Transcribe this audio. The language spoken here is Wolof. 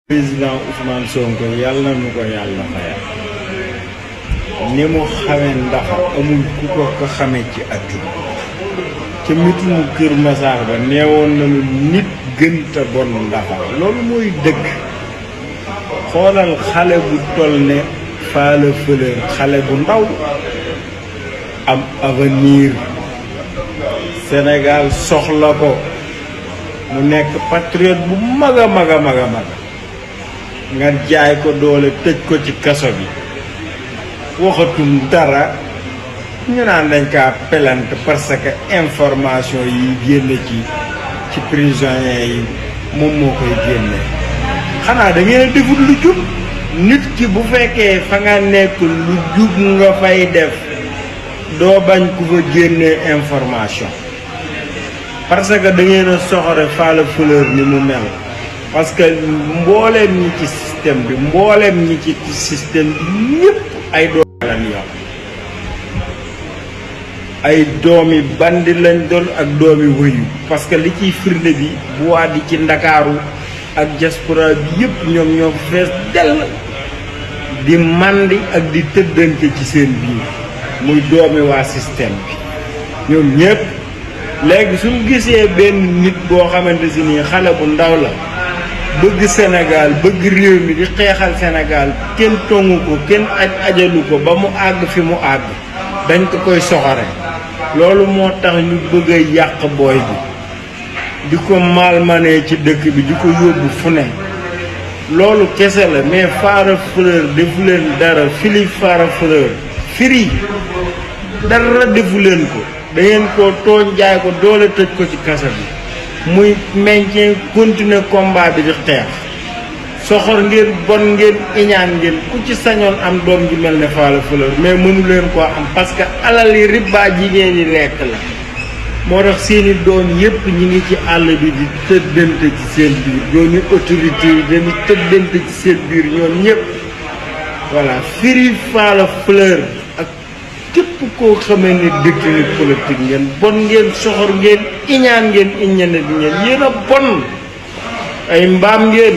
président Ousmane Sonko yàlla nu ko yàlla fayal ni mu xamee ndax amul ku ko xamee ci àdduna ca mitum Kër Massar ba neewoon nañu nit gënta bon ndax loolu mooy dëgg. xoolal xale bu toll ne falla fleur xale bu ndaw am avenir Sénégal soxla ko mu nekk patriote bu mag a mag a mag a mag nga jaay ko doole tëj ko ci kaso bi waxatum dara ñu naan dañ kaa pelante parce que information yi génne ci prisonniers yi moom moo koy génne. xanaa da ngeen a defut lu jub nit ki bu fekkee fa nga nekk lu jub nga fay def doo bañ ku fa génnee information parce que da ngeen a soxore falla fleur ni mu mel. parce que mbooleem ñi ci système bi ñëpp ay doom lañ yor ay doomi bandi lañ doon ak doomi wëyu parce que li ciy firnde bi bu waa di ci ndakaaru ak diaspora bi yëpp ñoom ñoo fees dell di mandi ak di tëddante ci seen biir muy doomi waa système bi ñoom ñëpp léegi suñu gisee benn nit boo xamante si nii xale bu ndaw la bëgg Sénégal bëgg réew mi di xeexal Sénégal kenn tongu ko kenn ajalu ko ba mu àgg fi mu àgg dañ ko koy soxore loolu moo tax ñu bëgg a yàq booy bi di ko malmanee ci dëkk bi di ko yóbbu fu ne loolu kese la mais falla fleur defu leen dara fili falla fleur firi dara defu leen ko da ngeen ko tooñ jaay ko doole tëj ko ci kasa bi muy maintien continuer combat bi di xeex soxor ngeen bon ngeen iñaan ngeen ku ci sañoon am doom ji mel ne falla fleur mais mënu leen koo am parce que alal yi riba jigéen yi lekk la moo tax seeni doom yépp ñi ngi ci àll bi di tëddante ci seen biir doomi autorité yi dañu tëddante ci seen biir ñoom ñëpp voilà firi falla fleur ak képp koo xamee ni détenu politique ngeen bon ngeen soxor ngeen iñaan ngeen iñane bi ngeen yéen a bon ay mbaam ngeen